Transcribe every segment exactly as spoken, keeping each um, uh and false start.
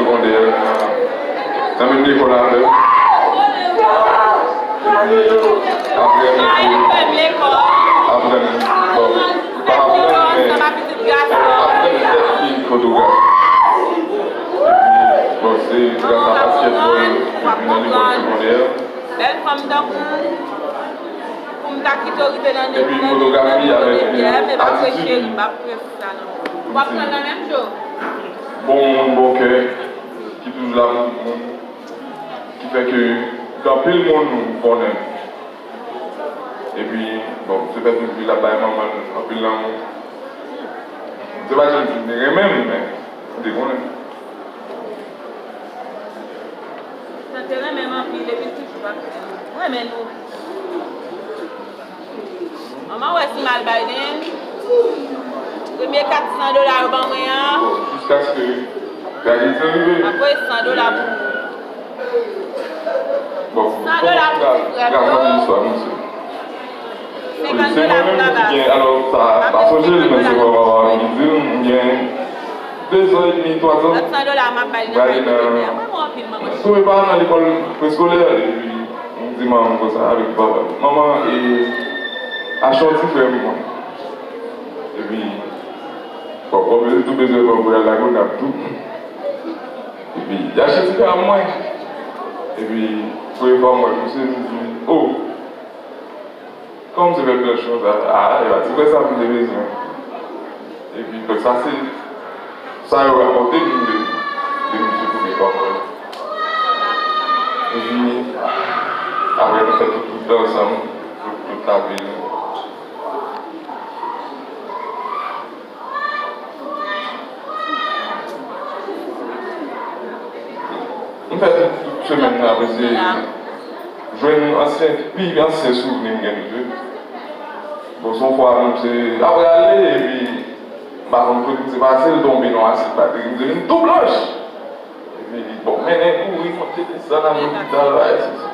Segondè, nan menm lekòl avè m. Apre, apre, bon, pa aprann, men aprann tèt ki fotograf. Epi, bon, se gras a baskètbòl, epi nan lekòl segondè. Bèl fanm tankou w, pou m ta kite w rive nan de... Epi fotografi avèk, euh, atitid. Cheri, m pa prese sa non. W ap pran nan menm jou. Bon moun, bon kè, ki toujou la pou tout moun, ki fè ke gen anpil moun nou konnen. Epi, bon, se fè tout vi l ap bay manman l anpil lanmou. Se pa jan di m te renmen m, men m te konnen. Sa te renmen m anpil, epi l toujou ap renmen m. M renmen nou. Manman wè si m al Biden, premye kat san dola yo ban mwen an. Bon, jiskaske trajisyon rive. Apre san dola pou ou. Bon, san dola pou ti frè m yo. Senkant dola pou laba. Alò, sa, pa sonje l, men se vrèman ki di m, m gen de zan edmi, twa zan. Lòt san dola, m ap bay nan kay bebe a. Mwen, mwen anpil, manman. Tou e pa nan lekòl preskolè, epi m di manman m konsa, avèk papa. Manman, e, achte yon ti frè m, mwen. Epi, bon, bon, li tou bezwen pran pou y al Lagonav tou. Epi, y achte ti kay mwen. Epi, premye fwa m wè misye, m di, "Oh, kòman misye fè blanch konsa?" Ah, e pa ti frè sa m te bezwen. Epi, donk, sa se sa yo rakonte m de, de misye premye fwa m wè l. Epi, apre, nou fè tout wout la ansanm, tout, tout lavi nou. M fè tout, tout semèn nan, apre se jwenn ansyen, pi ansyen souvni m gen de. Bon, se yon fwa, m se ap rale, epi m pa konn kote m se pase, l tonbe nan asid batri, m se vin tou blanch. Epi, bon, mennen kouri, monte desann, al lopital, bagay, se sa.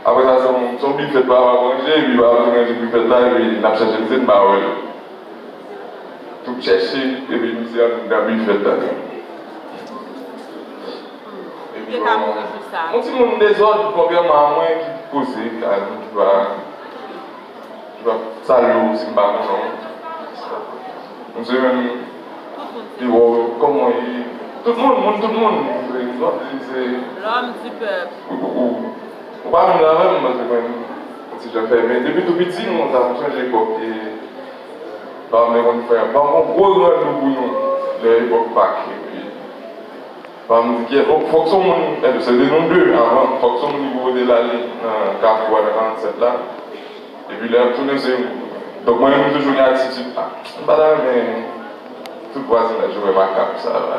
Apre sa, se yon, se yon bifèt papa manje, epi papa vin ranje bifèt la, epi n ap chèche misye, n pa wè l. Tout chèche, epi misye anndan bifèt la. Epi bon, yon timoun dezòd, kontrèman a mwen ki poze, kalm, ki pa ki p ap salye w si m pa konnen w. M se menm li wè w kòman w ye. Tout moun, moun, tout moun. M se, m se... L'homme du peuple. Ou, ou, ou, ou pa menm jan avè m, paske mwen, m ti jan fèmen. Depi tou piti, nou konsa, m sonje epòk, e, pa m te konn fè, pa m yon gwo randou pou nou, lè epòk Pak, epi pa m di kiyès, fòk, fòk se yon moun, e, se te nou de avan, fòk se yon moun ki pote l ale nan kafou a nan karannsèt la. Epi lè y ap tounen, se yon. Donk, mwen menm, m toujou gen atitid, a, m pa ta renmen tout vwazinaj yo wè makab sa la.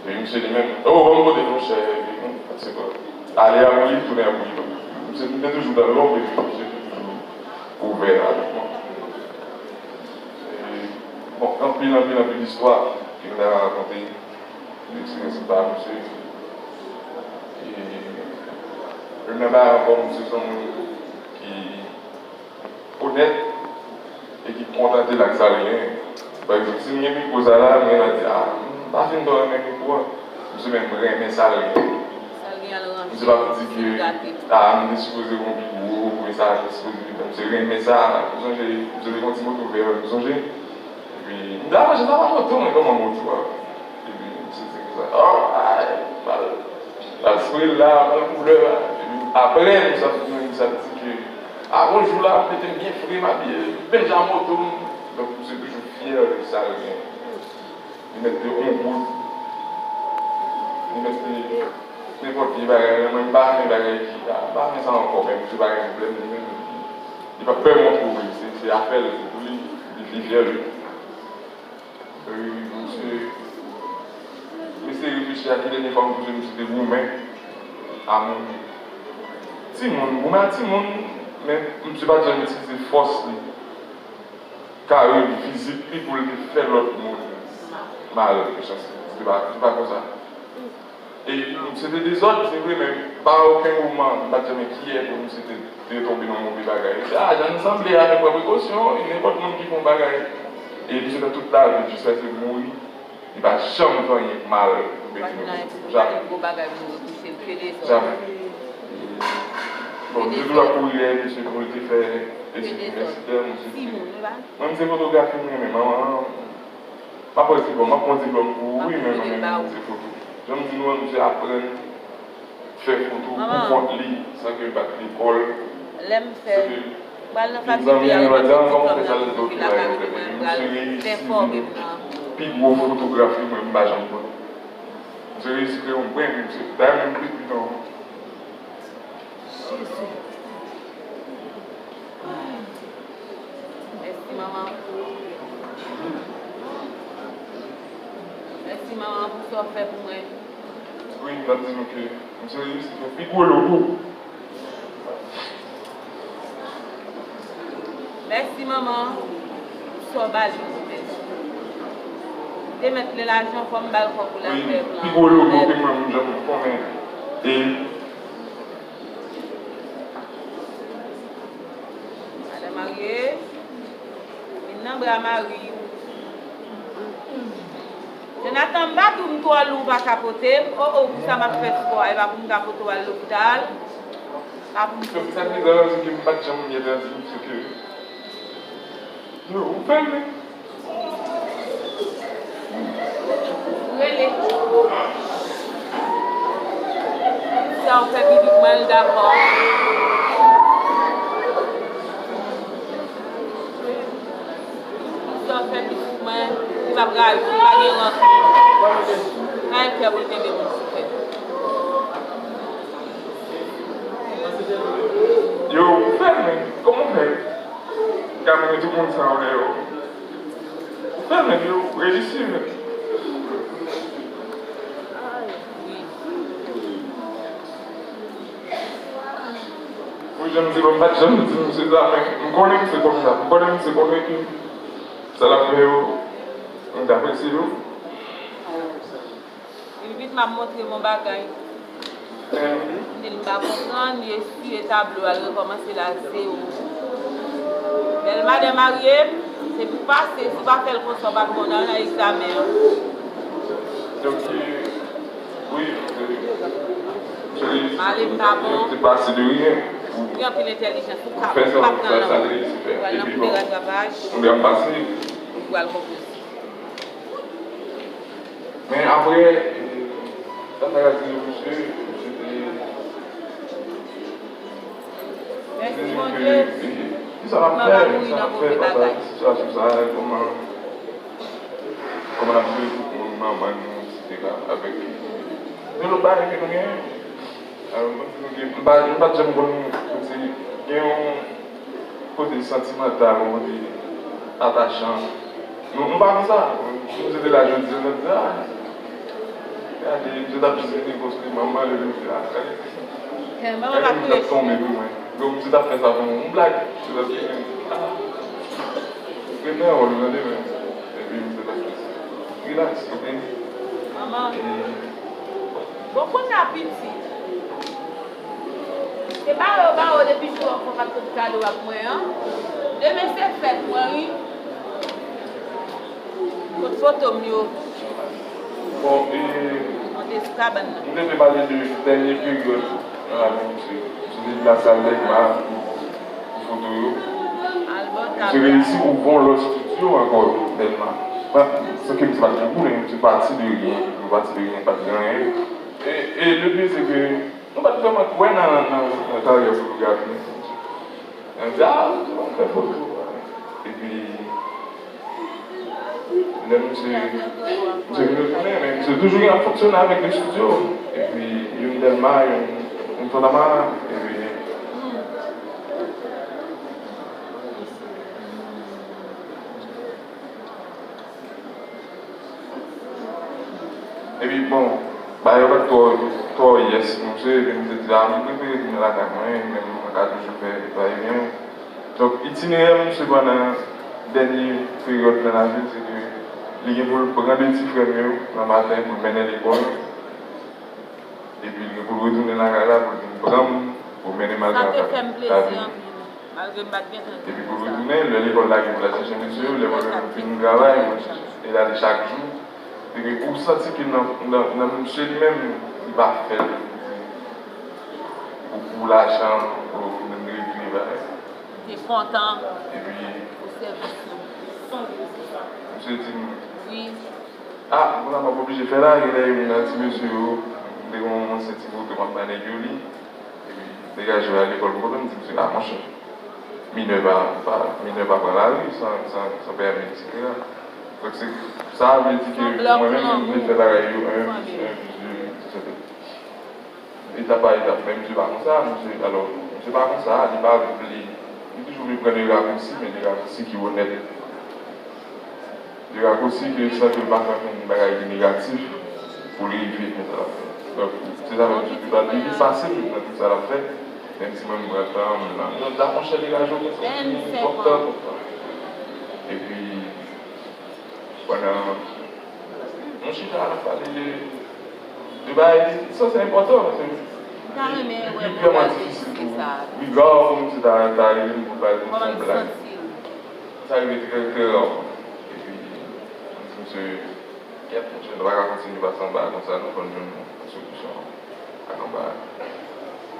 Epi misye li menm, o, ban m pote l, monchè, epi, hmm, se bon. Ale a pou li, tounen a pou li. Donk, misye, m te toujou nan lonb, epi misye te toujou ouvè avèk mwen. E, bon, anpil, anpil, anpil istwa ke m ta rakonte. Eksperyans m pa misye. E, menm nan bagay ankò, misye se yon moun ki onèt e ki kontante l ak sa l genyen. Pa egzanp, si m gen mikwo sa la, m gen dwa di, a, m pa fin twò renmen mikwo a. Misye menm renmen sa l genyen. Misye p ap di ke, a, m te sipoze gen yon pi gwo, oubyen sa te sipoze vin. Misye renmen sa. M sonje, misye te gen yon ti moto vè, m sonje. Epi, m di, a, monchè, sa pa moto, men kòman moto a? Epi, misye di konsa, o, ay, m al, m al spre l la, m al koulè la. Epi, apre, misye ap, misye ap di ke, a, bon, jou la, m mete m byen fre, m abiye, m byen jan moto m. Donk, misye toujou fyè de sa l gen. Li mèt de yon goud. Li mèt de nenpòt vye bagay. Mwen, m pa renmen bagay ki, a, m pa renmen sa ankò, men misye pa gen pwoblèm, li menm, li p ap pè montre w, se, se afè l, se pou li, li, li fyè, li. Wi, misye, misye reflechi a ki dènye fwa m touche misye te goumen a moun. Timoun, goumen a timoun, men misye pa t janm itilize fòs li. Kare fizik li pou l te fè lòt moun mal, mechanste. Se pa, se pa konsa. E se te dezòd, se vre, men pa okenn moman, m pa t janm enkyè pou misye te, te tonbe nan move bagay. Se, a, jan n sanble a, men pran prekosyon, e nenpòt moun ki fè yon bagay. E misye fè tout lavi l jiskaske l mouri. Li pa janm fè anyen k mal pou Betty Nono. Jamè. Jamè. Bon, m te toujou ap kouri dèyè misye pou l te fè etid inivèsitè, misye te. Mwen, m se fotografi m renmen, manman. M ap pran diplòm, m ap pran diplòm pou ou, wi, men mwen menm, m se foto. Jan m di nou an, misye aprann fè foto pou kont li, san ke l pa t lekòl, san ke zanmi an, lòt jan, kòman w fè sa lè l di, ok, la, epi misye reyisi vin pi gwo fotograf ke mwen, m pa janm konn. Misye reyisi fè yon bren, misye, dayè, menm plis pito. Jezi. Mèsi, manman. Mèsi, manman, pou sa w fè pou mwen. Wi, m t ap di nou ke misye reyisi fè pi gwo logo. Mèsi, manman, pou sa w ba li pou mwen. Te mèt lè lajan, fò m ba l kòb pou l ap fè plan. Pi gwo logo ke mwen menm janm konnen. E Madan marye, vin nan bra mari w. Jonathan, m pa di w m twò lou, w pa ka pote m. O, o, pou sa m ap fè spò a, e pa pou m ka pote w al lopital. Pa pou m. Sa ki dròl, se ke m pa t janm gentan di w, se ke, yo, ou fè l, men. Rele. Sa w fè pitit mwen, l dakò. Sa w fè pitit mwen, li p ap rayi, li pa gen rankin. Pa gen kè pou l kenbe moun sou kè. Yo, ou fè l, men. Kòman w fè? Kamere tout moun sa w lè yo. Ou fè menm yo, reyisi menm. Wi, jan m di, bon, m pa t janm di misye sa, men m konnen misye konn sa. M konnen misye konnen ke sa l ap fè yo, m t apresye yo. Vin vit, m ap montre w yon bagay. M di l m pa konprann, li eswiye tablo a, l rekòmanse l a zewo. Bèl madan marye m, se pou pase, si w pa fè l konsa, w p ap bon nan, nan egzamen an. Donk, wi, se, se, se pase de rien. Ou gen anpil entèlijans, ou ka, ou p ap nan, nan, ou pral nan kote ratrapaj, ou pral konpoze. Men apre, e, sa m ta ka di misye, misye te, misye di m ke, e, kisa n ap fè, kisa n ap fè, papa, sitiyasyon sa a, kòman, kòman n ap jere pou manman nou, etsetera, avèk, men lòt bagay ke nou genyen. Alò, mwen di nou ke m pa, m pa t janm konn, mwen di, gen yon kote santimantal, yon kote atachan. Nou, nou pa konn sa. Si misye te la jodi a, nou t ap di, a, gade, misye t ap jis vin negosye, manman li vin di, a, gade. Gade, misye t ap tonbe pou mwen. Donk, misye t ap fè sa pou mwen. Yon blag. Misye t ap di, a, ret nan wòl ou, tande, men. Epi misye t ap jis rilaks, oke? Manman. Bon, kounye a piti. Se bare w bare w depi jou a w fè w pa t pot kado ba mwen an. Demen se fèt mwen, wi. Kot foto m yo? Bon, e, monte sou kabann nan. Nou te vle pale de dènye peryòd nan lavi misye. Misye te vin nan sal Dèlma pou, pou foto yo. Misye reyisi ouvri yon lòt estidyo ankò, Dèlma. San ke misye pa t gen koulè, misye pati de ryen. Misye pati de ryen, pa t gen anyen. E, e le pire, se ke nou pa t vrèman kwè nan, nan, nan karyè fotografi. Mwen di, a, ou di, w ap fè foto. Epi, lè misye, misye vin retounen, men misye toujou gen ap fonksyone avèk de estidyo. Epi, youn Dèlma, youn, youn Fontamara, epi, Epi, bon, bagay yo pa t twò, twò yes pou misye, epi m te di, a, m prefere tounen lakay mwen, men m ka toujou fè va e vyen. Donk, itinerè misye pandan dènye peryòd nan lavi l, se ke li gen pou l pran de ti frè m yo nan maten pou l mennen lekòl. Epi l gen pou l retounen lakay la, pou l vin pran m, pou mennen m al travay. Sa te fè m plezi anpil, malgre m pa t gen tan. Epi pou l retounen, lè lekòl lage, pou l al chèche mesye yo, lè mwen menm m fin travay, mwen, e l ale chak jou. Epi ou santi ke nan, nan, nan misye li menm, li pa fè l pou, pou lajan, pou vin regle bagay. Li kontan. Epi pou sèvis yo. Misye di m, wi. Ah, kounye a m ap oblije fè la, genlè youn nan ti mesye yo, m te gen yon ansyen ti moto m ap bay nèg yo li. Epi degaje al lekòl pou kote m, di misye, ah, monchè, minè pa, pa, minè pa pran lari san, san, san pèmi, etsetera. Donk, se, sa vle di ke mwen menm, m vle fè bagay yo, un, un, etsetera. Etap pa etap, men misye pa konsa, misye, alò, misye pa konsa, li pa vle, li toujou vle pran le raccourci, men le raccourci ki onèt. Li rakosi ke li santi l pa fè ankenn bagay ki negatif pou li rive fè sa l ap fè. Donk, se sa menm ki pral pi vit pase m nan tout sa l ap fè, menm si mwen m pran tan m nan. Donk, la, monchè, degaje w, twòp tan, twòp tan. Epi, pandan nou chita, n ap pale de, de bagay ki sanse enpòtan, paske li vrèman difisil pou, wi, grav pou misye ta, ta rele m pou l bay pou m fè yon blag. Sa rive trè, trè raman. Epi, m di misye, kèt, monchè, nou pa ka kontinye pase yon bagay konsa, non, fò n jwenn yon solisyon ak yon bagay.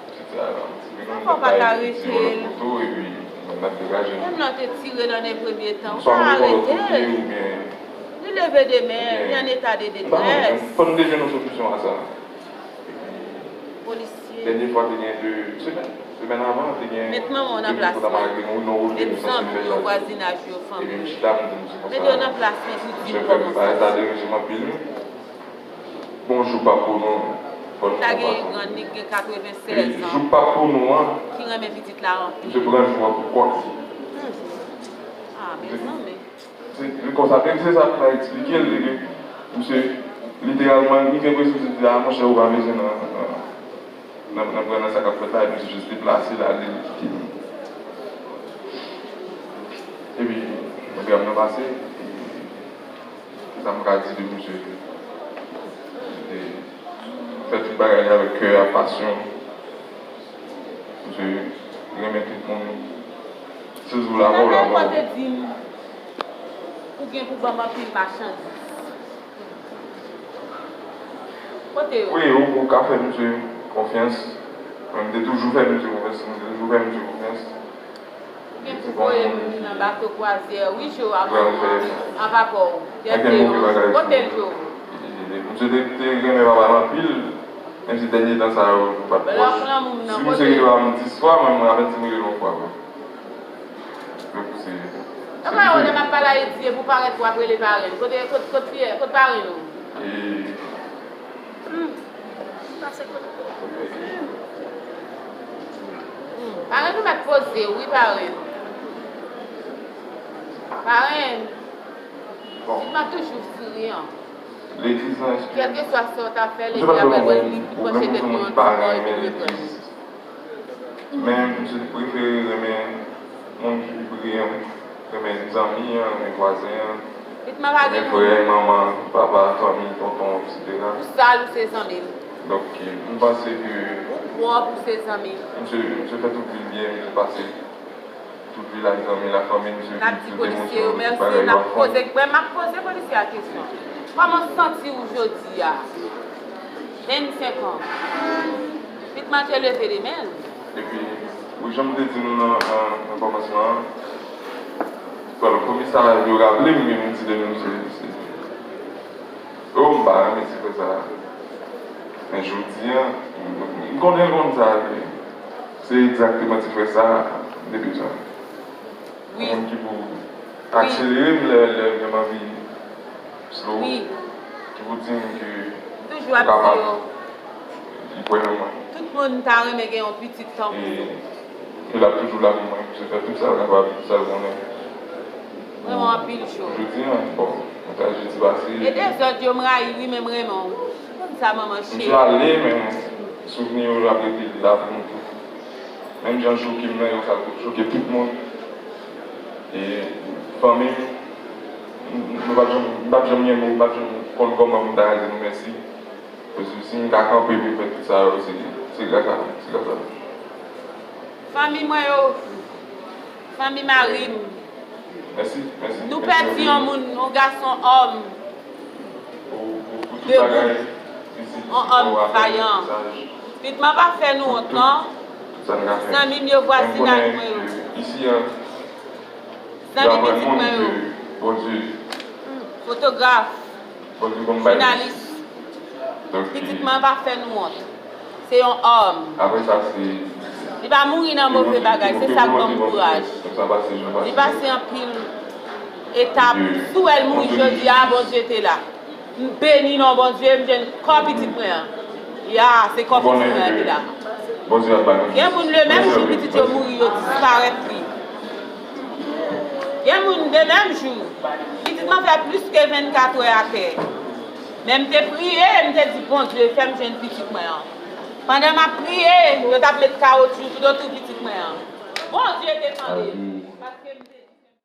Misye di, a, non, misye di, nou mèt bay ti yon lòt kote, epi nou mèt degaje nou. Menm lè w te tire nan premye tan, ou pa arete l. Li leve de men, li an eta de detrès. M pa konn, fò n te jwenn yon solisyon a sa. Polisye. Dènye fwa te gen de semèn. Semèn avan, te gen. Met manman w nan plas mwen. Met zanmi w yo, vwazinaj yo, fanmi w. Met yo nan plas mwen pou di m kòman w santi w. Sa deranje m anpil, wi. Bonjou, pa pou nou. Sa gen grann li gen katrevennsèz an. Jou pa pou nou an. Ki renmen pitit la anpil. Misye pran jou an pou kont li. Ah, mezanmi. Se, se konsa, menm se sa m ta eksplike l, se ke misye, literalman, li gen presyon, misye di, a, monchè, ou pa bezwen nan, nan, nan, nan pran nan sa k ap fèt la, epi misye jis deplase l ale, li kite m. Epi, pwogram nan pase, e, se sa m ka di de misye. Misye te fè tout bagay li avèk kè a, pasyon. Misye renmen tout moun. Si w di w lava, w lava. Ou te di m, ou gen pou ban m anpil machandiz. Kote yo? Wi, ou, ou ka fè misye konfyans. Mwen, m te toujou fè misye konfyans. M te toujou fè misye konfyans. Ou gen pou voye moun nan bato kwazyè, wi, Jo, avapò w. Kote l, Jo? Misye te, te renmen papa l anpil, menm si dènye tan sa yo, nou pa t pwòch. Si misye rele papa m dis fwa, mwen, mwen apèn si m rele l yon fwa, wi. Donk, se, se... Apa, lè m ap pale Ayiti, e pou parèt w ap rele parenn. Kote, kot, kot fiyè, kot parenn ou? E, hmm. Parenn ou mèt poze, wi, parenn. Parenn. Bon. Ou pa toujou souriyan. Legliz lan, èske... Kèlkeswa sa w ta fè, legliz la pral wè l, li panche tèt li yon ti bò, epi l reprann. Men, misye te prefere renmen moun ki pi pre an, renmen zanmi an, renmen vwazen an, renmen frè, manman, papa, fanmi, tonton, etsetera. Ou sal, ou se zanmi l. Donk, m panse ke... Ou pwòp, ou se zanmi l. Misye, misye fè tout vi l byen, misye pase tout vi l ak zanmi, lafanmi, misye viv tout emosyon, tout bagay yo a fon. N ap poze, mwen, m ap poze polisye a kesyon. Kòman w santi w jodi a? Vennsenk an. Pitit manje leve de men l. Epi, wi, jan m te di nou nan, nan, nan kòmansman an, bon, premye sa yo raple m, men m di de nou se, se, o, m pa renmen ti frè sa. Men jodi a, m, m konnen l konn sa, se egzakteman ti frè sa m te bezwen. Wi. Yon moun ki pou akselere m lè, lè, lè m anvi slow. Wi. Ki pou di m ke m kapab. Li kwè nan mwen. Tout moun ta renmen gen yon pitit tankou nou. E l ap toujou la pou mwen. Misye fè tout sa l kapab, tout sa l konnen. Vrèman anpil cho. Jodi a, bon, mwen ta jodi pase. E dezòd yo m rayi wi, men m renmen w. Ou konn sa, manman cheri. Misye ale, men souvni yo ap rete la pou nou tou. Menm jan l choke m nan, yo ka choke tout moun. E fanmi m, m, m, nou p ap janm, m p ap janm gen mo, m p ap janm konn kòman pou m ta ka di nou mèsi. Paske si m ka kanpe pou m fè tout sa yo, se, se gras a, se gras a nou. Fanmi mwen yo, fanmi mari m. Mèsi, mèsi. Nou pèdi yon moun, yon gason òm. Debout. On òm vayan. Pitman pa fè nou wont non. Zanmi m yo, vwazinaj mwen yo. Zanmi pitit mwen yo. Fotograf. Jounalis. Pitit mwen pa fè nou wont. Se yon òm. Li pa mouri nan move bagay, se sa k ban m kouraj. Li pase anpil etap. Si w wè l mouri jodi a, Bondye te la. M beni non Bondye, m jwenn kò pitit mwen an. Ya, se kò pitit mwen an ki la. Gen moun le menm jou pitit yo mouri, yo disparèt li. Gen moun de menm jou, pitit mwen fè plis ke vennkat è atè. Men m te priye, m te di, Bondye, fè m jwenn pitit mwen an. Pandan m ap priye, yo t ap met kawotchou toutotou pitit mwen an. Bondye te tande m. Paske m